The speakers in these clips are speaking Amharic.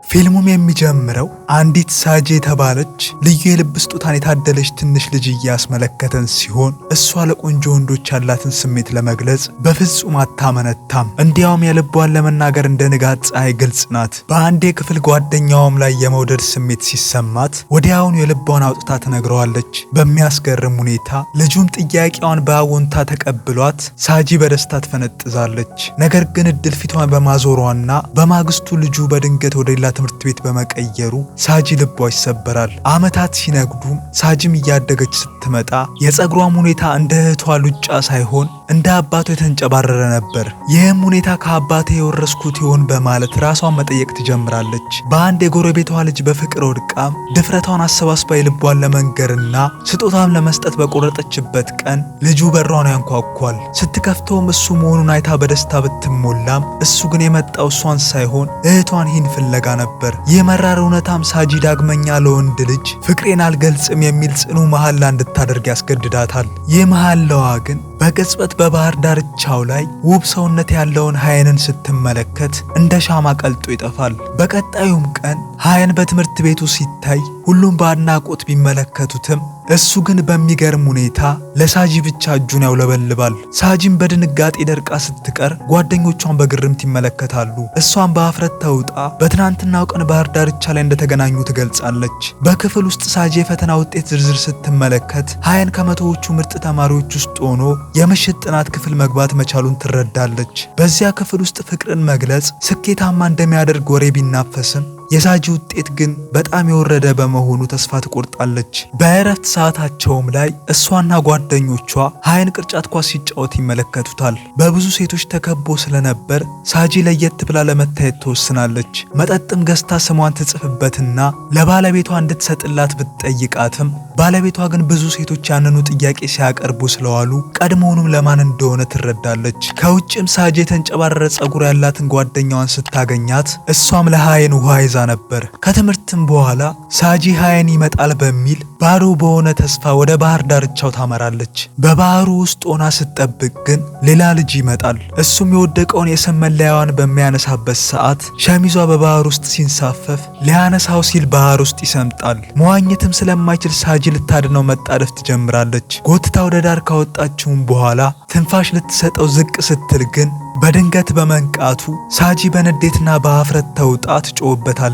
ፊልሙም የሚጀምረው አንዲት ሳጂ የተባለች ልዩ የልብ ስጦታን የታደለች ትንሽ ልጅ እያስመለከተን ሲሆን፣ እሷ ለቆንጆ ወንዶች ያላትን ስሜት ለመግለጽ በፍጹም አታመነታም። እንዲያውም የልቧን ለመናገር እንደ ንጋት ፀሐይ ግልጽ ናት። በአንድ የክፍል ጓደኛዋም ላይ የመውደድ ስሜት ሲሰማት ወዲያውኑ የልቧን አውጥታ ትነግረዋለች። በሚያስገርም ሁኔታ ልጁም ጥያቄዋን በአዎንታ ተቀብሏት ሳጂ በደስታ ትፈነጥዛለች። ነገር ግን እድል ፊቷን በማዞሯና በማግስቱ ልጁ በድንገት ወደ ሌላ ትምህርት ቤት በመቀየሩ ሳጂ ልቧ ይሰበራል። ዓመታት ሲነጉዱም ሳጂም እያደገች ስትመጣ የጸጉሯም ሁኔታ እንደ እህቷ ሉጫ ሳይሆን እንደ አባቷ የተንጨባረረ ነበር። ይህም ሁኔታ ከአባቴ የወረስኩት ይሆን በማለት ራሷን መጠየቅ ትጀምራለች። በአንድ የጎረቤቷ ልጅ በፍቅር ወድቃም ድፍረቷን አሰባስባ የልቧን ለመንገርና ስጦታም ለመስጠት በቆረጠችበት ቀን ልጁ በሯን ያንኳኳል። ስትከፍተውም እሱ መሆኑን አይታ በደስታ ብትሞላም እሱ ግን የመጣው እሷን ሳይሆን እህቷን ሂን ፍለጋ ነበር። ይህ መራር እውነታም ሳጂ ዳግመኛ ለወንድ ልጅ ፍቅሬን አልገልጽም የሚል ጽኑ መሐላ እንድታደርግ ያስገድዳታል። ይህ መሐላዋ ግን በቅጽበት በባህር ዳርቻው ላይ ውብ ሰውነት ያለውን ሃየንን ስትመለከት እንደ ሻማ ቀልጦ ይጠፋል። በቀጣዩም ቀን ሃየን በትምህርት ቤቱ ሲታይ ሁሉም በአድናቆት ቢመለከቱትም እሱ ግን በሚገርም ሁኔታ ለሳጂ ብቻ እጁን ያውለበልባል። ሳጂም በድንጋጤ ደርቃ ስትቀር ጓደኞቿን በግርምት ይመለከታሉ። እሷን በአፍረት ተውጣ በትናንትናው ቀን ባህር ዳርቻ ላይ እንደተገናኙ ትገልጻለች። በክፍል ውስጥ ሳጂ የፈተና ውጤት ዝርዝር ስትመለከት ሃየን ከመቶዎቹ ምርጥ ተማሪዎች ውስጥ ሆኖ የምሽት ጥናት ክፍል መግባት መቻሉን ትረዳለች። በዚያ ክፍል ውስጥ ፍቅርን መግለጽ ስኬታማ እንደሚያደርግ ወሬ ቢናፈስም የሳጂ ውጤት ግን በጣም የወረደ በመሆኑ ተስፋ ትቆርጣለች። በእረፍት ሰዓታቸውም ላይ እሷና ጓደኞቿ ሃየን ቅርጫት ኳስ ሲጫወት ይመለከቱታል። በብዙ ሴቶች ተከቦ ስለነበር ሳጂ ለየት ብላ ለመታየት ትወስናለች። መጠጥም ገዝታ ስሟን ትጽፍበትና ለባለቤቷ እንድትሰጥላት ብትጠይቃትም ባለቤቷ ግን ብዙ ሴቶች ያንኑ ጥያቄ ሲያቀርቡ ስለዋሉ ቀድሞውኑም ለማን እንደሆነ ትረዳለች። ከውጭም ሳጂ የተንጨባረረ ጸጉር ያላትን ጓደኛዋን ስታገኛት እሷም ለሃየን ውሃ ይዛ ነበር። ከትምህርትም በኋላ ሳጂ ሃየን ይመጣል በሚል ባዶ በሆነ ተስፋ ወደ ባህር ዳርቻው ታመራለች። በባህሩ ውስጥ ሆና ስትጠብቅ ግን ሌላ ልጅ ይመጣል። እሱም የወደቀውን የስም መለያዋን በሚያነሳበት ሰዓት ሸሚዟ በባህር ውስጥ ሲንሳፈፍ ሊያነሳው ሲል ባህር ውስጥ ይሰምጣል። መዋኘትም ስለማይችል ሳጂ ልታድነው መጣደፍ ትጀምራለች። ጎትታ ወደ ዳር ካወጣችውም በኋላ ትንፋሽ ልትሰጠው ዝቅ ስትል ግን በድንገት በመንቃቱ ሳጂ በንዴትና በአፍረት ተውጣ ትጮህበታለች።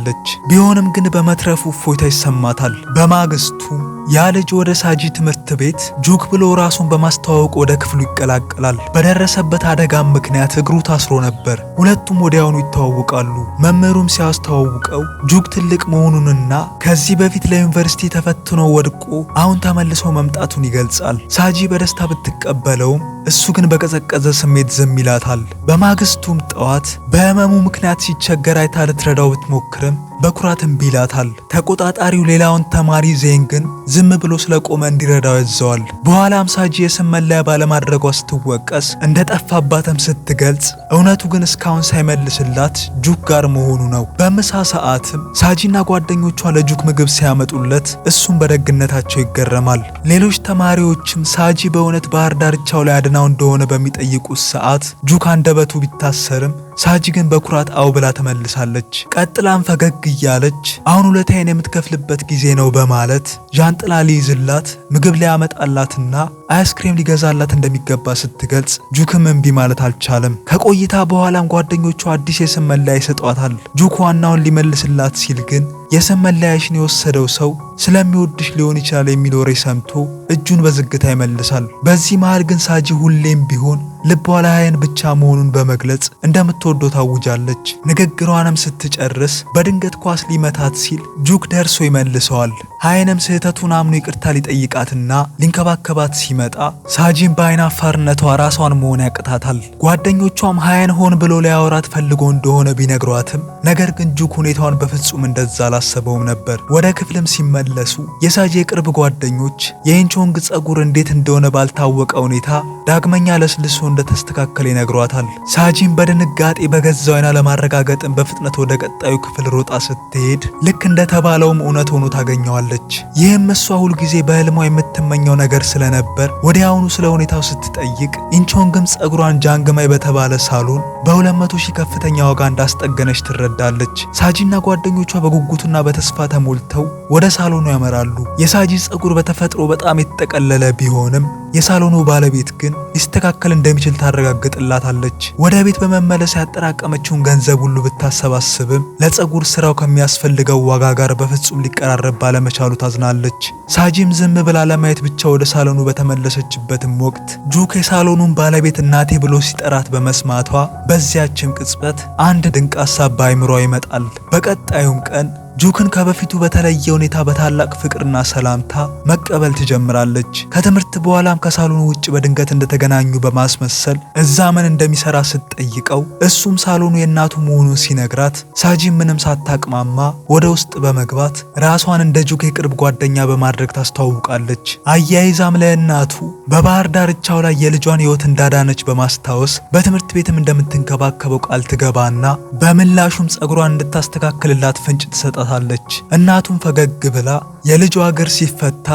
ቢሆንም ግን በመትረፉ እፎይታ ይሰማታል። በማግስቱ ያ ልጅ ወደ ሳጂ ትምህርት ቤት ጁክ ብሎ ራሱን በማስተዋወቅ ወደ ክፍሉ ይቀላቀላል። በደረሰበት አደጋም ምክንያት እግሩ ታስሮ ነበር። ሁለቱም ወዲያውኑ ይተዋወቃሉ። መምህሩም ሲያስተዋውቀው ጁክ ትልቅ መሆኑንና ከዚህ በፊት ለዩኒቨርሲቲ ተፈትኖ ወድቆ አሁን ተመልሶ መምጣቱን ይገልጻል። ሳጂ በደስታ ብትቀበለውም እሱ ግን በቀዘቀዘ ስሜት ዝም ይላታል። በማግስቱም ጠዋት በህመሙ ምክንያት ሲቸገር አይታ ልትረዳው ብትሞክርም በኩራት እምቢ ይላታል። ተቆጣጣሪው ሌላውን ተማሪ ዜን ግን ዝም ብሎ ስለቆመ እንዲረዳው ያዘዋል። በኋላም ሳጂ የስም መለያ ባለማድረጓ ስትወቀስ እንደጠፋባትም ስትገልጽ እውነቱ ግን እስካሁን ሳይመልስላት ጁክ ጋር መሆኑ ነው። በምሳ ሰዓትም ሳጂና ጓደኞቿ ለጁክ ምግብ ሲያመጡለት እሱም በደግነታቸው ይገረማል። ሌሎች ተማሪዎችም ሳጂ በእውነት ባህር ዳርቻው ላይ አድናው እንደሆነ በሚጠይቁት ሰዓት ጁክ አንደበቱ ቢታሰርም ሳጂ ግን በኩራት አው ብላ ተመልሳለች። ቀጥላም ፈገግ እያለች አሁን ውለታዬን የምትከፍልበት ጊዜ ነው በማለት ዣንጥላ ሊይዝላት፣ ምግብ ሊያመጣላትና አይስክሬም ሊገዛላት እንደሚገባ ስትገልጽ ጁክም እምቢ ማለት አልቻለም። ከቆይታ በኋላም ጓደኞቿ አዲስ የስም መለያ ይሰጧታል። ጁክ ዋናውን ሊመልስላት ሲል ግን የስም መለያሽን የወሰደው ሰው ስለሚወድሽ ሊሆን ይችላል የሚል ወሬ ሰምቶ እጁን በዝግታ ይመልሳል። በዚህ መሃል ግን ሳጂ ሁሌም ቢሆን ልቧ ለሃየን ብቻ መሆኑን በመግለጽ እንደምትወደው ታውጃለች። ንግግሯንም ስትጨርስ በድንገት ኳስ ሊመታት ሲል ጁክ ደርሶ ይመልሰዋል። ሃየንም ስህተቱን አምኖ ይቅርታ ሊጠይቃትና ሊንከባከባት ሲመጣ ሳጂን በአይን አፋርነቷ ራሷን መሆን ያቅታታል። ጓደኞቿም ሃየን ሆን ብሎ ሊያወራት ፈልጎ እንደሆነ ቢነግሯትም ነገር ግን ጁክ ሁኔታውን በፍጹም እንደዛ አላሰበውም ነበር። ወደ ክፍልም ሲመለሱ የሳጂ የቅርብ ጓደኞች የኢንቾንግ ጸጉር እንዴት እንደሆነ ባልታወቀ ሁኔታ ዳግመኛ ለስልሶ እንደተስተካከለ ይነግሯታል። ሳጂን በድንጋጤ በገዛው አይና ለማረጋገጥን በፍጥነት ወደ ቀጣዩ ክፍል ሮጣ ስትሄድ ልክ እንደተባለውም እውነት ሆኖ ታገኘዋለች። ይህም እሷ ሁልጊዜ በህልሟ የምትመኘው ነገር ስለነበር ስለነበር ወዲያውኑ ስለ ሁኔታው ስትጠይቅ ኢንቾንግም ጸጉሯን ጃንግማይ በተባለ ሳሎን በ200 ሺህ ከፍተኛ ዋጋ እንዳስጠገነች ትረዳለች። ሳጂና ጓደኞቿ በጉጉትና በተስፋ ተሞልተው ወደ ሳሎኑ ያመራሉ። የሳጂ ጸጉር በተፈጥሮ በጣም የተጠቀለለ ቢሆንም የሳሎኑ ባለቤት ግን ሊስተካከል እንደሚችል ታረጋግጥላታለች። ወደ ቤት በመመለስ ያጠራቀመችውን ገንዘብ ሁሉ ብታሰባስብም ለጸጉር ስራው ከሚያስፈልገው ዋጋ ጋር በፍጹም ሊቀራረብ ባለመቻሉ ታዝናለች። ሳጂም ዝም ብላ ለማየት ብቻ ወደ ሳሎኑ በተመለሰችበትም ወቅት ጁክ የሳሎኑን ባለቤት እናቴ ብሎ ሲጠራት በመስማቷ በዚያችም ቅጽበት አንድ ድንቅ ሀሳብ በአይምሯ ይመጣል። በቀጣዩም ቀን ጁክን ከበፊቱ በተለየ ሁኔታ በታላቅ ፍቅርና ሰላምታ መቀበል ትጀምራለች። ከትምህርት በኋላም ከሳሎኑ ውጭ በድንገት እንደተገናኙ በማስመሰል እዛ ምን እንደሚሰራ ስትጠይቀው እሱም ሳሎኑ የእናቱ መሆኑን ሲነግራት ሳጂ ምንም ሳታቅማማ ወደ ውስጥ በመግባት ራሷን እንደ ጁክ የቅርብ ጓደኛ በማድረግ ታስተዋውቃለች። አያይዛም ለእናቱ በባህር ዳርቻው ላይ የልጇን ሕይወት እንዳዳነች በማስታወስ በትምህርት ቤትም እንደምትንከባከበው ቃል ትገባና በምላሹም ጸጉሯን እንድታስተካክልላት ፍንጭ ትሰጣታለች። እናቱም ፈገግ ብላ የልጇ እግር ሲፈታ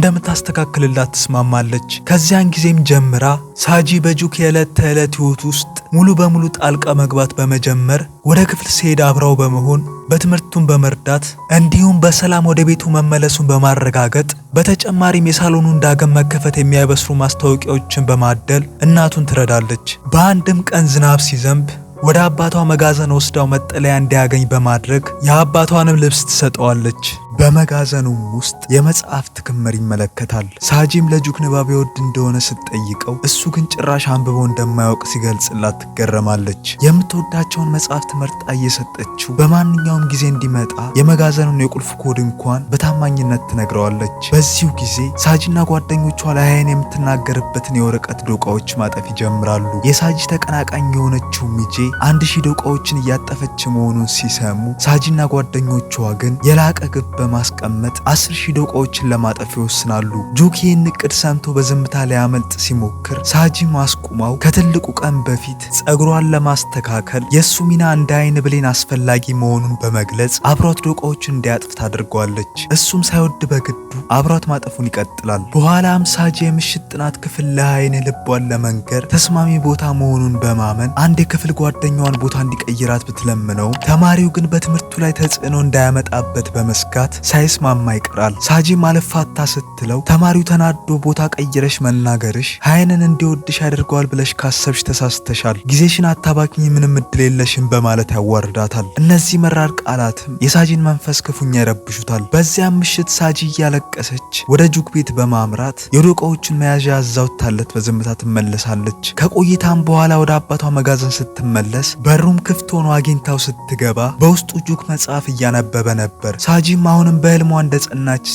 እንደምታስተካክልላት ትስማማለች። ከዚያን ጊዜም ጀምራ ሳጂ በጁክ የዕለት ተዕለት ሕይወት ውስጥ ሙሉ በሙሉ ጣልቃ መግባት በመጀመር ወደ ክፍል ሲሄድ አብራው በመሆን በትምህርቱን በመርዳት እንዲሁም በሰላም ወደ ቤቱ መመለሱን በማረጋገጥ በተጨማሪም የሳሎኑን ዳግም መከፈት የሚያበስሩ ማስታወቂያዎችን በማደል እናቱን ትረዳለች። በአንድም ቀን ዝናብ ሲዘንብ ወደ አባቷ መጋዘን ወስዳው መጠለያ እንዲያገኝ በማድረግ የአባቷንም ልብስ ትሰጠዋለች። በመጋዘኑም ውስጥ የመጽሐፍት ክምር ይመለከታል። ሳጂም ለጁክ ንባብ ይወድ እንደሆነ ስትጠይቀው እሱ ግን ጭራሽ አንብቦ እንደማያውቅ ሲገልጽላት ትገረማለች። የምትወዳቸውን መጽሐፍት መርጣ እየሰጠችው በማንኛውም ጊዜ እንዲመጣ የመጋዘኑን የቁልፍ ኮድ እንኳን በታማኝነት ትነግረዋለች። በዚሁ ጊዜ ሳጂና ጓደኞቿ ለሀይን የምትናገርበትን የወረቀት ዶቃዎች ማጠፍ ይጀምራሉ። የሳጂ ተቀናቃኝ የሆነችው ሚጄ 1000 ዶቃዎችን እያጠፈች መሆኑን ሲሰሙ ሳጂና ጓደኞቿ ግን የላቀ ግብ በማስቀመጥ 10,000 ዶቃዎችን ለማጠፍ ይወስናሉ። ጁክ ይህን እቅድ ሰምቶ በዝምታ ሊያመልጥ ሲሞክር ሳጂ ማስቁማው ከትልቁ ቀን በፊት ጸጉሯን ለማስተካከል የእሱ ሚና እንደ አይን ብሌን አስፈላጊ መሆኑን በመግለጽ አብሯት ዶቃዎችን እንዲያጥፍ ታደርገዋለች። እሱም ሳይወድ በግዱ አብሯት ማጠፉን ይቀጥላል። በኋላም ሳጂ የምሽት ጥናት ክፍል ለሀይን ልቧን ለመንገር ተስማሚ ቦታ መሆኑን በማመን አንድ የክፍል ጓደኛዋን ቦታ እንዲቀይራት ብትለምነው ተማሪው ግን በትምህርቱ ላይ ተጽዕኖ እንዳያመጣበት በመስጋት ሳይስማማ ይቀራል። ሳጂም አልፋታ ስትለው ተማሪው ተናዶ ቦታ ቀይረሽ መናገርሽ ሀይንን እንዲወድሽ ያደርገዋል ብለሽ ካሰብሽ ተሳስተሻል፣ ጊዜሽን አታባክኝ፣ ምንም እድል የለሽም በማለት ያዋርዳታል። እነዚህ መራር ቃላትም የሳጂን መንፈስ ክፉኛ ይረብሹታል። በዚያም ምሽት ሳጂ እያለቀሰች ወደ ጁክ ቤት በማምራት የዶቃዎቹን መያዣ አዛውታለት በዝምታ ትመለሳለች። ከቆይታም በኋላ ወደ አባቷ መጋዘን ስትመለስ በሩም ክፍት ሆኖ አግኝታው ስትገባ በውስጡ ጁክ መጽሐፍ እያነበበ ነበር። ሳጂም አሁንም በህልሟ እንደጸናች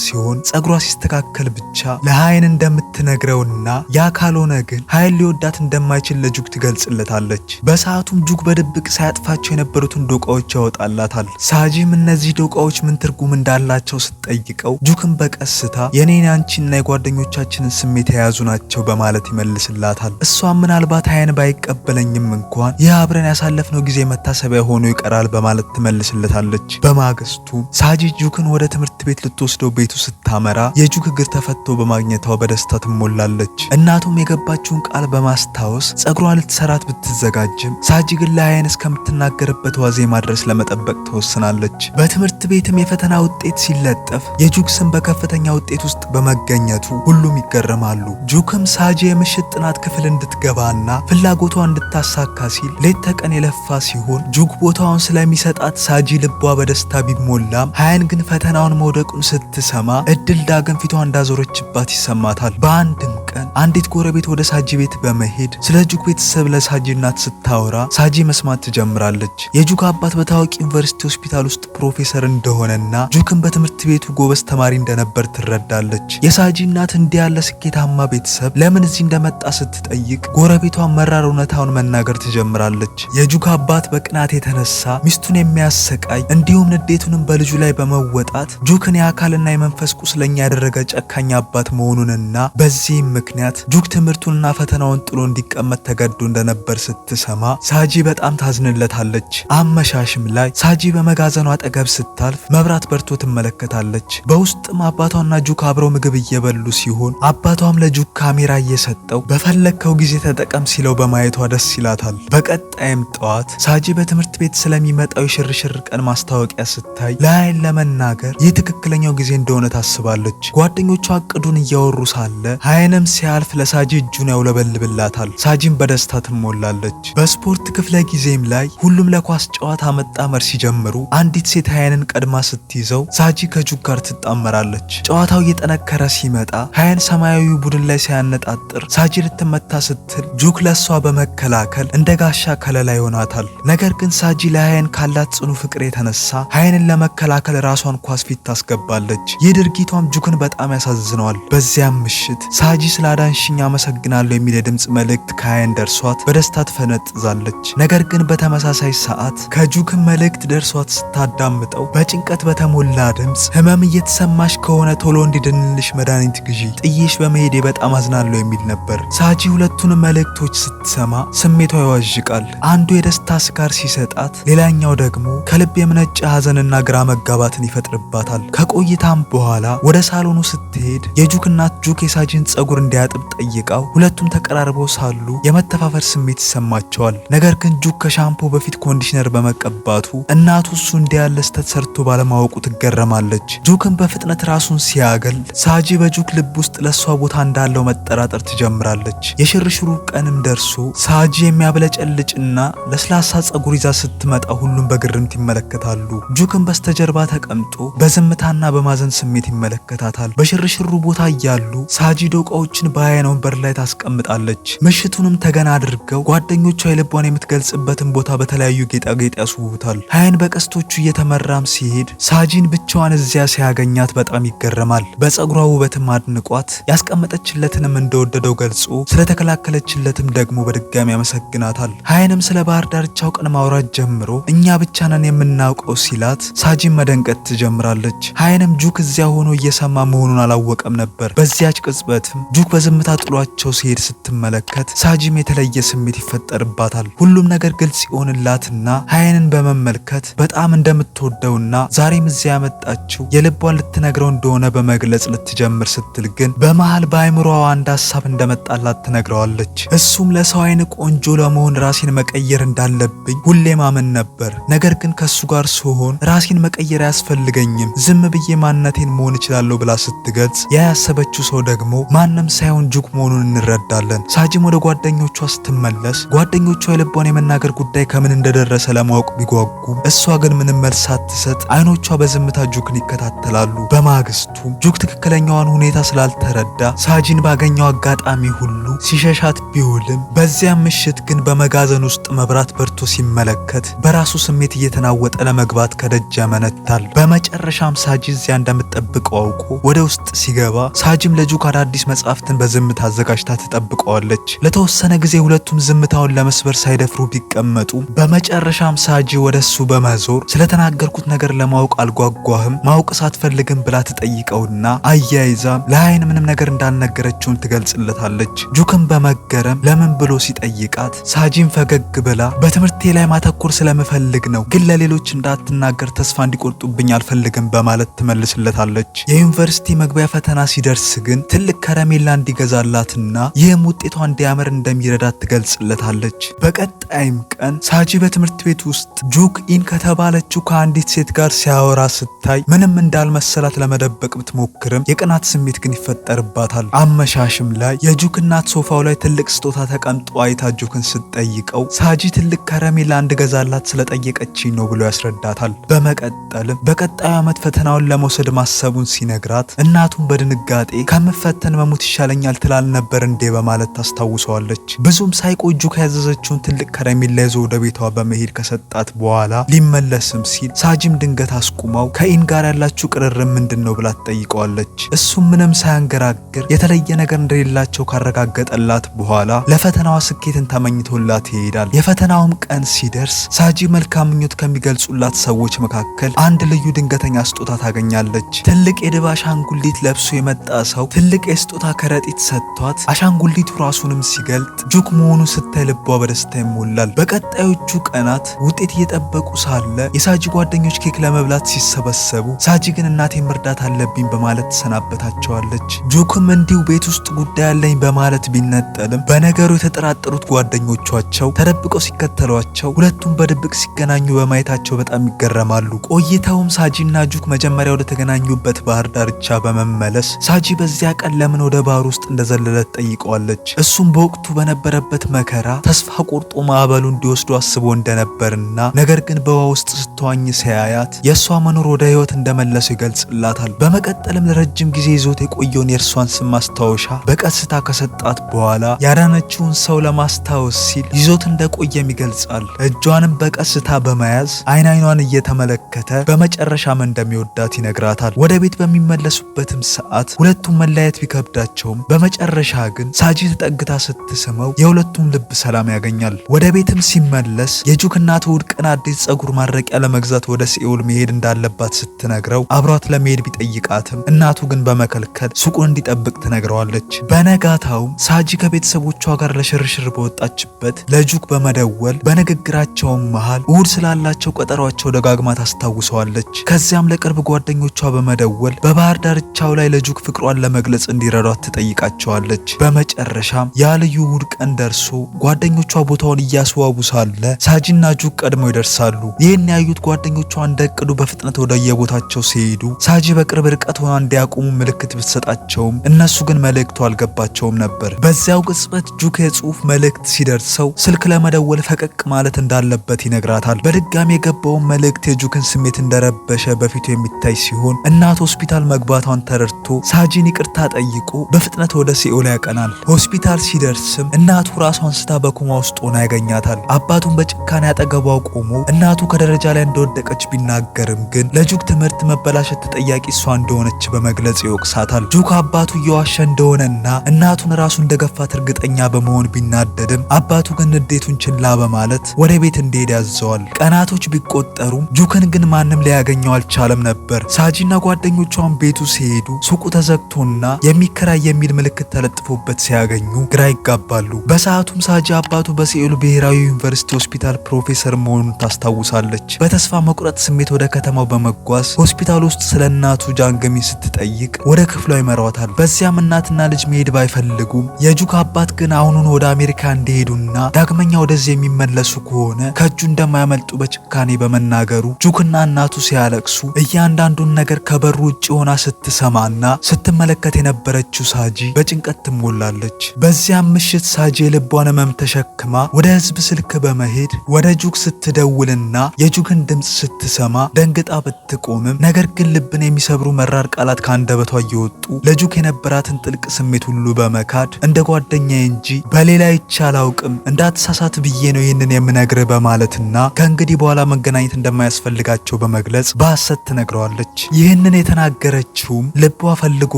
ሲሆን ጸጉሯ ሲስተካከል ብቻ ለሀይን እንደምትነግረውና ያ ካልሆነ ግን ሀይን ሊወዳት እንደማይችል ለጁክ ትገልጽለታለች። በሰዓቱም ጁክ በድብቅ ሳያጥፋቸው የነበሩትን ዶቃዎች ያወጣላታል። ሳጂም እነዚህ ዶቃዎች ምን ትርጉም እንዳላቸው ስትጠይቀው ጁክን በቀስታ የኔን አንቺና የጓደኞቻችንን ስሜት የያዙ ናቸው በማለት ይመልስላታል። እሷም ምናልባት ሀይን ባይቀበለኝም እንኳን ይህ አብረን ያሳለፍነው ጊዜ መታሰቢያ ሆኖ ይቀራል በማለት ትመልስለታለች። በማግስቱ ሳጂ ጁክን ወደ ትምህርት ቤት ልትወስደው ቤቱ ስታመራ የጁክ እግር ተፈቶ በማግኘቷ በደስታ ትሞላለች። እናቱም የገባችውን ቃል በማስታወስ ጸጉሯን ልትሰራት ብትዘጋጅም ሳጂ ግን ለሀይን እስከምትናገርበት ዋዜማ ድረስ ለመጠበቅ ትወስናለች። በትምህርት ቤትም የፈተና ውጤት ሲለጠፍ የጁክ ስም በከፍተኛ ውጤት ውስጥ በመገኘቱ ሁሉም ይገረማሉ። ጁክም ሳጂ የምሽት ጥናት ክፍል እንድትገባና ፍላጎቷ እንድታሳካ ሲል ሌት ተቀን የለፋ ሲሆን ጁክ ቦታውን ስለሚሰጣት ሳጂ ልቧ በደስታ ቢሞላም ሀያን ግን ፈተናውን መውደቁን ስትሰማ እድል ዳግም ፊቷ እንዳዞረችባት ይሰማታል። በአንድም ቀን አንዲት ጎረቤት ወደ ሳጂ ቤት በመሄድ ስለ ጁክ ቤተሰብ ለሳጂ እናት ስታወራ ሳጂ መስማት ትጀምራለች። የጁክ አባት በታዋቂ ዩኒቨርሲቲ ሆስፒታል ውስጥ ፕሮፌሰር እንደሆነና ጁክን በትምህርት ቤቱ ጎበዝ ተማሪ እንደነበር ትረዳለች። የሳጂ እናት እንዲህ ያለ ስኬታማ ቤተሰብ ለምን እዚህ እንደመጣ ስትጠይቅ ጎረቤቷ መራር እውነታውን መናገር ትጀምራለች። የጁክ አባት በቅናት የተነሳ ሚስቱን የሚያሰቃይ እንዲሁም ንዴቱንም በልጁ ላይ በመወጣት ጁክን የአካልና የመንፈስ ቁስለኛ ያደረገ ጨካኝ አባት መሆኑንና በዚህም ምክንያት ጁክ ትምህርቱንና ፈተናውን ጥሎ እንዲቀመጥ ተገዶ እንደነበር ስትሰማ ሳጂ በጣም ታዝንለታለች። አመሻሽም ላይ ሳጂ በመጋዘኗ አጠገብ ስታልፍ መብራት በርቶ ትመለከታለች። በውስጥም አባቷና ጁክ አብረው ምግብ እየበሉ ሲሆን አባቷም ለጁክ ካሜራ እየሰጠው በፈለግከው ጊዜ ተጠቀም ሲለው በማየቷ ደስ ይላታል። በቀጣይም ጠዋት ሳጂ በትምህርት ቤት ስለሚመጣው የሽርሽር ቀን ማስታወቂያ ስታይ ለአይን ለመናገር ይህ ትክክለኛው ጊዜ እንደሆነ ታስባለች። ጓደኞቿ እቅዱን እያወሩ ሳለ ሀይንም ሲያልፍ ለሳጂ እጁን ያውለበልብላታል። ሳጂም በደስታ ትሞላለች። በስፖርት ክፍለ ጊዜም ላይ ሁሉም ለኳስ ጨዋታ መጣመር ሲጀምሩ አንዲት ሴት ሀይንን ቀድማ ስትይዘው ሳጂ ከጁክ ጋር ትጣመራለች። ጨዋታው እየጠነከረ ሲመጣ ሀይን ሰማያዊ ቡድን ላይ ሲያነጣጥር ሳጂ ልትመታ ስትል ጁክ ለሷ በመከላከል እንደ ጋሻ ከለላ ይሆናታል። ነገር ግን ሳጂ ለሀይን ካላት ጽኑ ፍቅር የተነሳ ሀይንን ለመከላከል ራሷን ኳስ ፊት ታስገባለች። ይህ ድርጊቷም ጁክን በጣም ያሳዝነዋል። በዚያም ምሽት ሳጂ ስላዳንሽኝ አመሰግናለሁ የሚል የድምፅ መልእክት ከሀይን ደርሷት በደስታ ትፈነጥዛለች። ነገር ግን በተመሳሳይ ሰዓት ከጁክን መልእክት ደርሷት ስታዳምጠው በጭንቀት በተሞላ ድምፅ ህመም እየተሰማሽ ከሆነ ቶሎ እንዲድንልሽ መድኃኒት ግዢ፣ ጥዬሽ በመሄዴ በጣም አዝናለሁ የሚል ነበር። ሳጂ ሁለቱንም መልእክቶች ስትሰማ ስሜቷ ይዋዥቃል። አንዱ የደስታ ስካር ሲሰጣት፣ ሌላኛው ደግሞ ከልብ የመነጨ ሀዘንና ግራ መጋባትን ይፈጥርባታል። ከቆይታም በኋላ ወደ ሳሎኑ ስትሄድ የጁክ እናት ጁክ የሳጂን ጸጉር እንዲያጥብ ጠይቃው ሁለቱም ተቀራርበው ሳሉ የመተፋፈር ስሜት ይሰማቸዋል። ነገር ግን ጁክ ከሻምፖ በፊት conditioner በመቀባቱ እናቱ እሱ እንዲህ ያለ ስህተት ሰርቶ ባለማወቁ ትገረማለች። ጁክን በፍጥነት ራሱን ሲያገል ሳጂ በጁክ ልብ ውስጥ ለእሷ ቦታ እንዳለው መጠራጠር ትጀምራለች። የሽርሽሩ ቀንም ደርሶ ሳጂ የሚያብለጨልጭና ለስላሳ ጸጉር ይዛ ስትመጣ ሁሉም በግርምት ይመለከታሉ። ጁክን በስተጀርባ ተቀምጦ በዝምታና በማዘን ስሜት ይመለከታታል። በሽርሽሩ ቦታ እያሉ ሳጂ ዶቃዎችን በሀይን ወንበር ላይ ታስቀምጣለች። ምሽቱንም ተገና አድርገው ጓደኞቿ የልቧን የምትገልጽበትን ቦታ በተለያዩ ጌጣጌጥ ያስውቡታል። ሀይን በቀስቶቹ እየተመራም ሲሄድ ሳጂን ብቻዋን እዚያ ሲያገኛት በጣም ይገረማል። በጸጉሯ ውበትም አድንቋት ያስቀመጠችለትንም እንደወደደው ገልጾ ስለተከላከለችለትም ደግሞ በድጋሚ ያመሰግናታል። ሀይንም ስለ ባህር ዳርቻው ቀን ማውራት ጀምሮ እኛ ብቻ ነን የምናውቀው ሲላት ሳጂን መደንገጥ ትጀምራለች። ሀይንም ጁክ እዚያ ሆኖ እየሰማ መሆኑን አላወቀም ነበር። በዚያች ቅጽበትም ጁክ በዝምታ ጥሏቸው ሲሄድ ስትመለከት ሳጂም የተለየ ስሜት ይፈጠርባታል። ሁሉም ነገር ግልጽ ይሆንላትና ሀይንን በመመልከት በጣም እንደምትወደውና ዛሬም እዚያ ያመጣችው የልቧን ልትነግረው እንደሆነ በመግለጽ ልትጀምር ስትል ግን በመሃል በአይምሮዋ አንድ ሀሳብ እንደመጣላት ትነግረዋለች። እሱም ለሰው አይን ቆንጆ ለመሆን ራሴን መቀየር እንዳለብኝ ሁሌ ማመን ነበር። ነገር ግን ከሱ ጋር ስሆን ራሴን መቀየር አያስፈልገኝም፣ ዝም ብዬ ማንነቴን መሆን እችላለሁ ብላ ስትገልጽ ያ ያሰበችው ሰው ደግሞ ማንም ሳይሆን ጁክ መሆኑን እንረዳለን። ሳጂም ወደ ጓደኞቿ ስትመለስ ጓደኞቿ የልቧን የመናገር ጉዳይ ከምን እንደደረሰ ለማወቅ ቢጓጉም እሷ ግን ምንም መልስ ሳትሰጥ አይኖቿ በዝምታ ጁክን ይከታተላሉ። በማግስቱም ጁክ ትክክለኛዋን ሁኔታ ስላልተረዳ ሳጂን ባገኘው አጋጣሚ ሁሉ ሲሸሻት ቢውልም በዚያም ምሽት ግን በመጋዘን ውስጥ መብራት በርቶ ሲመለከት በራሱ ስሜት እየተናወጠ ለመግባት ከደጅ ያመነታል። በመጨረሻም ሳጂ እዚያ እንደምትጠብቀው አውቆ ወደ ውስጥ ሲገባ ሳጂም ለጁክ አዳዲስ መጽሐፍትን በዝምታ አዘጋጅታ ትጠብቀዋለች። ለተወሰነ ጊዜ ሁለቱም ዝምታውን ለመስበር ሳይደፍሩ ቢቀመጡ በመጨረሻም ሳጂ ወደ እሱ በመዞር ስለተናገርኩት ነገር ለማወቅ አልጓጓህም? ማወቅ ሳትፈልግም ብላ ትጠይቀውና አያይዛም ለሀይን ምንም ነገር እንዳልነገረችውን ትገልጽለታለች። ጁክን በመገረም ለምን ብሎ ሲጠይቃት ሳጂም ፈገግ ብላ በትምህርቴ ላይ ማተኮር ስለምፈልግ ነው፣ ግን ለሌሎች እንዳትናገር ተስፋ እንዲቆርጡብኝ አልፈልግም በማለት ትመልስለታለች። የዩኒቨርሲቲ መግቢያ ፈተና ሲደርስ ግን ትልቅ ከረሜላ እንዲገዛላትና ይህም ውጤቷ እንዲያምር እንደሚረዳት ትገልጽለታለች። በቀጣይም ቀን ሳጂ በትምህርት ቤት ውስጥ ጁክ ኢን ከተባለችው ከአንዲት ሴት ጋር ሲያወራ ስታይ ምንም እንዳልመሰላት ለመደበቅ ብትሞክርም የቅናት ስሜት ግን ይፈጠርባታል። አመሻሽም ላይ የጁክ እናት ሶፋው ላይ ትልቅ ስጦታ ተቀምጦ አይታ ጁክን ስትጠይቀው ሳጂ ትልቅ ከረሜላ እንድገዛላት ስለጠየቀችኝ ነው ብሎ ያስረዳታል። በመቀጠልም በቀጣዩ ዓመት ፈተናውን ለመውሰድ ማሰቡን ሲነግራት እናቱን በድንጋጤ ከምፈተን መሞት ይሻለኛል ትላል ነበር እንዴ በማለት ታስታውሰዋለች። ብዙም ሳይቆይ ጁክ ያዘዘችውን ትልቅ ከረሜላ ይዞ ወደ ቤቷ በመሄድ ከሰጣት በኋላ ሊመለስም ሲል ሳጂም ድንገት አስቁማው ከኢን ጋር ያላችሁ ቅርርብ ምንድን ነው ብላ ትጠይቀዋለች። እሱም ምንም ሳያንገራግር የተለየ ነገር እንደሌላቸው ካረጋገጠላት በኋላ ለፈተናዋ ስኬትን ተመኝቶላት ይሄዳል። የፈተናውም ቀን ሲደርስ ሳጂ መልካም ምኞት ከሚገልጹላት ሰዎች መካከል አንድ ልዩ ድንገተኛ ስጦታ ታገኛለች። ትልቅ የድብ አሻንጉሊት ለብሶ የመጣ ሰው ትልቅ የስጦታ ከረሜላ ከረጢት ሰጥቷት አሻንጉሊቱ ራሱንም ሲገልጥ ጁክ መሆኑ ስታይ ልቧ በደስታ ይሞላል። በቀጣዮቹ ቀናት ውጤት እየጠበቁ ሳለ የሳጂ ጓደኞች ኬክ ለመብላት ሲሰበሰቡ ሳጂ ግን እናቴን መርዳት አለብኝ በማለት ትሰናበታቸዋለች። ጁክም እንዲሁ ቤት ውስጥ ጉዳይ አለኝ በማለት ቢነጠልም በነገሩ የተጠራጠሩት ጓደኞቿቸው ተደብቀው ሲከተሏቸው ሁለቱም በድብቅ ሲገናኙ በማየታቸው በጣም ይገረማሉ። ቆይተውም ሳጂና ጁክ መጀመሪያ ወደ ተገናኙበት ባህር ዳርቻ በመመለስ ሳጂ በዚያ ቀን ለምን ወደ ባህር ውስጥ እንደዘለለ ትጠይቀዋለች። እሱም በወቅቱ በነበረበት መከራ ተስፋ ቆርጦ ማዕበሉ እንዲወስዱ አስቦ እንደነበርና ነገር ግን በውሃ ውስጥ ስትዋኝ ሲያያት የእሷ መኖር ወደ ህይወት እንደመለሰው ይገልጽላታል። በመቀጠልም ለረጅም ጊዜ ይዞት የቆየውን የእርሷን ስም ማስታወሻ በቀስታ ከሰጣት በኋላ ያዳነችውን ሰው ለማስታወስ ሲል ይዞት እንደቆየም ይገልጻል። እጇንም በቀስታ በመያዝ አይን አይኗን እየተመለከተ በመጨረሻም እንደሚወዳት ይነግራታል። ወደ ቤት በሚመለሱበትም ሰዓት ሁለቱም መለያየት ቢከብዳቸውም በመጨረሻ ግን ሳጂ ተጠግታ ስትስመው የሁለቱም ልብ ሰላም ያገኛል። ወደ ቤትም ሲመለስ የጁክ እናት እሑድ ቀን አዲስ ጸጉር ማድረቂያ ለመግዛት ወደ ሲኦል መሄድ እንዳለባት ስትነግረው አብሯት ለመሄድ ቢጠይቃትም እናቱ ግን በመከልከል ሱቁን እንዲጠብቅ ትነግረዋለች። በነጋታውም ሳጂ ከቤተሰቦቿ ጋር ለሽርሽር በወጣችበት ለጁክ በመደወል በንግግራቸውም መሃል እሑድ ስላላቸው ቀጠሯቸው ደጋግማ ታስታውሰዋለች። ከዚያም ለቅርብ ጓደኞቿ በመደወል በባህር ዳርቻው ላይ ለጁክ ፍቅሯን ለመግለጽ እንዲረዷት ትጠይቃቸዋለች። በመጨረሻም ያ ልዩ እሑድ ቀን ደርሶ ጓደኞቿ ቦታውን እያስዋቡ ሳለ ሳጂና ጁክ ቀድመው ይደርሳሉ። ይህን ያዩት ጓደኞቿ እንደ እቅዱ በፍጥነት ወደ የቦታቸው ሲሄዱ ሳጂ በቅርብ ርቀት ሆና እንዲያቆሙ ምልክት ብትሰጣቸውም እነሱ ግን መልእክቱ አልገባቸውም ነበር። በዚያው ቅጽበት ጁክ የጽሁፍ መልእክት ሲደርሰው ስልክ ለመደወል ፈቀቅ ማለት እንዳለበት ይነግራታል። በድጋሚ የገባውን መልእክት የጁክን ስሜት እንደረበሸ በፊቱ የሚታይ ሲሆን እናት ሆስፒታል መግባቷን ተረድቶ ሳጂን ይቅርታ ጠይቆ በፍጥነት ወደ ሲኦል ያቀናል። ሆስፒታል ሲደርስም እናቱ ራሷን ስታ በኮማ ውስጥ ሆና ያገኛታል። አባቱን በጭካኔ አጠገቧ ቆሞ እናቱ ከደረጃ ላይ እንደወደቀች ቢናገርም ግን ለጁክ ትምህርት መበላሸት ተጠያቂ እሷ እንደሆነች በመግለጽ ይወቅሳታል። ጁክ አባቱ እየዋሸ እንደሆነና እናቱን ራሱ እንደገፋት እርግጠኛ በመሆን ቢናደድም አባቱ ግን ንዴቱን ችላ በማለት ወደ ቤት እንዲሄድ ያዘዋል። ቀናቶች ቢቆጠሩም ጁክን ግን ማንም ሊያገኘው አልቻለም ነበር። ሳጂና ጓደኞቿን ቤቱ ሲሄዱ ሱቁ ተዘግቶና የሚከራይ የሚል ምልክት ተለጥፎበት ሲያገኙ ግራ ይጋባሉ። በሰዓቱም ሳጂ አባቱ በሴኡል ብሔራዊ ዩኒቨርሲቲ ሆስፒታል ፕሮፌሰር መሆኑን ታስታውሳለች። በተስፋ መቁረጥ ስሜት ወደ ከተማው በመጓዝ ሆስፒታል ውስጥ ስለ እናቱ ጃንገሚ ስትጠይቅ ወደ ክፍሏ ይመሯታል። በዚያም እናትና ልጅ መሄድ ባይፈልጉም የጁክ አባት ግን አሁኑን ወደ አሜሪካ እንዲሄዱና ዳግመኛ ወደዚህ የሚመለሱ ከሆነ ከእጁ እንደማያመልጡ በጭካኔ በመናገሩ ጁክና እናቱ ሲያለቅሱ እያንዳንዱን ነገር ከበሩ ውጭ ሆና ስትሰማና ስትመለከት የነበረችው ሳጂ በጭንቀት ትሞላለች። በዚያም ምሽት ሳጂ የልቧን ህመም ተሸክማ ወደ ህዝብ ስልክ በመሄድ ወደ ጁክ ስትደውልና የጁክን ድምፅ ስትሰማ ደንግጣ ብትቆምም ነገር ግን ልብን የሚሰብሩ መራር ቃላት ከአንደበቷ እየወጡ ለጁክ የነበራትን ጥልቅ ስሜት ሁሉ በመካድ እንደ ጓደኛዬ እንጂ በሌላ አይቼ አላውቅም፣ እንዳትሳሳት ብዬ ነው ይህንን የምነግርህ በማለትና ከእንግዲህ በኋላ መገናኘት እንደማያስፈልጋቸው በመግለጽ በሐሰት ትነግረዋለች። ይህንን የተናገረችውም ልቧ ፈልጎ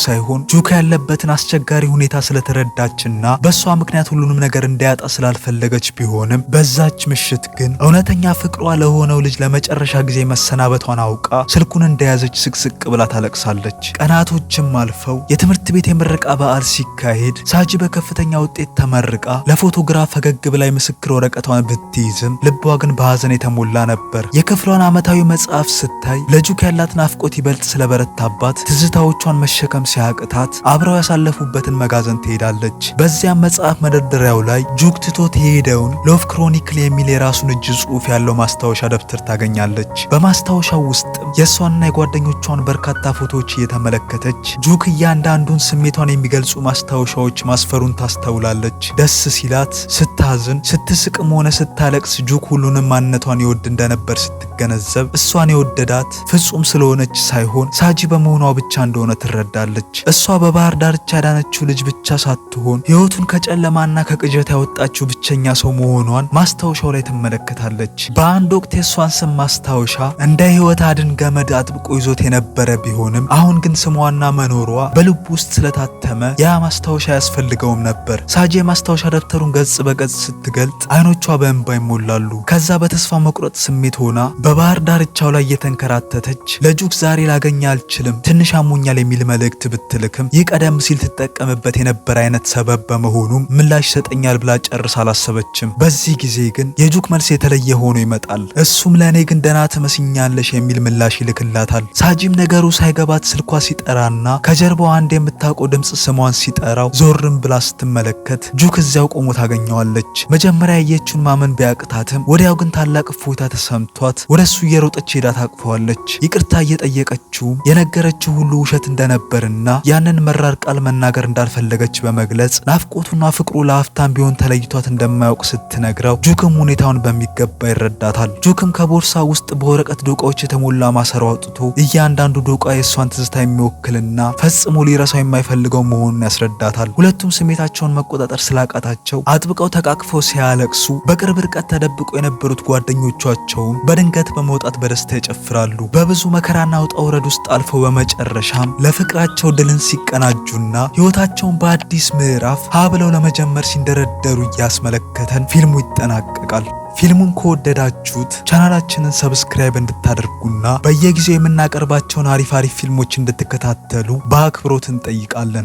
ሳይሆን ጁክ ያለበትን አስቸጋሪ ሁኔታ ስለተረዳችና በእሷ ምክንያት ሁሉንም ነገር እንዲያጣ ስላልፈለገች ቢሆንም በዛች ምሽት ግን እውነተኛ ፍቅሯ ለሆነው ልጅ ለመጨረሻ ጊዜ መሰናበቷን አውቃ ስልኩን እንደያዘች ስቅስቅ ብላ ታለቅሳለች። ቀናቶችም አልፈው የትምህርት ቤት የምረቃ በዓል ሲካሄድ ሳጂ በከፍተኛ ውጤት ተመርቃ ለፎቶግራፍ ፈገግ ብላ የምስክር ወረቀቷን ብትይዝም ልቧ ግን በሐዘን የተሞላ ነበር። የክፍሏን ዓመታዊ መጽሐፍ ስታይ ለጁክ ያላት ናፍቆት ይበልጥ ስለበረታባት ትዝታዎቿን መሸከም ሲያቅታት አብረው ያሳለፉበትን መጋዘን ትሄዳለች። በዚያም መጽሐፍ መደርደሪያው ላይ ጁክ ትቶት የሄደውን Love Chronicle የሚል የራሱን እጅ ጽሑፍ ያለው ማስታወሻ ደብተር ታገኛለች። በማስታወሻው ውስጥም የእሷንና የጓደኞቿን በርካታ ፎቶዎች እየተመለከተች ጁክ እያንዳንዱን ስሜቷን የሚገልጹ ማስታወሻዎች ማስፈሩን ታስተውላለች። ደስ ሲላት፣ ስታዝን፣ ስትስቅም ሆነ ስታለቅስ ጁክ ሁሉንም ማንነቷን ይወድ እንደነበር ስትገነዘብ እሷን የወደዳት ፍጹም ስለሆነች ሳይሆን ሳጂ በመሆኗ ብቻ እንደሆነ ትረዳለች። እሷ በባህር ዳርቻ ያዳነችው ልጅ ብቻ ሳትሆን ሕይወቱን ከጨለማና ከቅዠት ያወጣችው ብቸኛ ሰው መሆኗን ማስታወሻው ላይ ትመለከታለች። በአንድ ወቅት የእሷን ስም ማስታወሻ እንደ ሕይወት አድን ገመድ አጥብቆ ይዞት የነበረ ቢሆንም አሁን ግን ስሟና መኖሯ በልቡ ውስጥ ውስጥ ስለታተመ ያ ማስታወሻ አያስፈልገውም ነበር። ሳጂ የማስታወሻ ደብተሩን ገጽ በገጽ ስትገልጥ አይኖቿ በእንባ ይሞላሉ። ከዛ በተስፋ መቁረጥ ስሜት ሆና በባህር ዳርቻው ላይ እየተንከራተተች ለጁክ ዛሬ ላገኝህ አልችልም፣ ትንሽ አሞኛል የሚል መልእክት ብትልክም ይህ ቀደም ሲል ትጠቀምበት የነበረ አይነት ሰበብ በመሆኑም ምላሽ ይሰጠኛል ብላ ጨርሳ አላሰበችም። በዚህ ጊዜ ግን የጁክ መልስ የተለየ ሆኖ ይመጣል። እሱም ለእኔ ግን ደህና ትመስኛለሽ የሚል ምላሽ ይልክላታል። ሳጂም ነገሩ ሳይገባት ስልኳ ሲጠራና ከጀርባዋ አንድ የምታውቀው ድምፅ ስሟን ሲጠራው ዞርም ብላ ስትመለከት ጁክ እዚያው ቆሞ ታገኘዋለች። መጀመሪያ ያየችውን ማመን ቢያቅታትም ወዲያው ግን ታላቅ እፎይታ ተሰምቷት ወደ እሱ እየሮጠች ሄዳ ታቅፈዋለች። ይቅርታ እየጠየቀችውም የነገረችው ሁሉ ውሸት እንደነበርና ያንን መራር ቃል መናገር እንዳልፈለገች በመግለጽ ናፍቆቱና ፍቅሩ ለአፍታም ቢሆን ተለይቷት እንደማያውቅ ስትነግረው ጁክም ሁኔታውን በሚገባ ይረዳታል። ጁክም ከቦርሳ ውስጥ በወረቀት ዶቃዎች የተሞላ ማሰሮ አውጥቶ እያንዳንዱ ዶቃ የእሷን ትዝታ የሚወክልና ፈጽሞ ሊረሳው የማይፈልገው መሆኑን ያስረዳታል። ሁለቱም ስሜታቸውን መቆጣጠር ስላቃታቸው አጥብቀው ተቃቅፈው ሲያለቅሱ በቅርብ ርቀት ተደብቀው የነበሩት ጓደኞቻቸውም በድንገት በመውጣት በደስታ ይጨፍራሉ። በብዙ መከራና ውጣ ውረድ ውስጥ አልፈው በመጨረሻም ለፍቅራቸው ድልን ሲቀናጁና ሕይወታቸውን በአዲስ ምዕራፍ ሀ ብለው ለመጀመር ሲንደረደሩ እያስመለከተን ፊልሙ ይጠናቀቃል። ፊልሙን ከወደዳችሁት ቻናላችንን subscribe እንድታደርጉና በየጊዜው የምናቀርባቸውን አሪፍ አሪፍ ፊልሞች እንድትከታተሉ በአክብሮት እንጠይቃለን።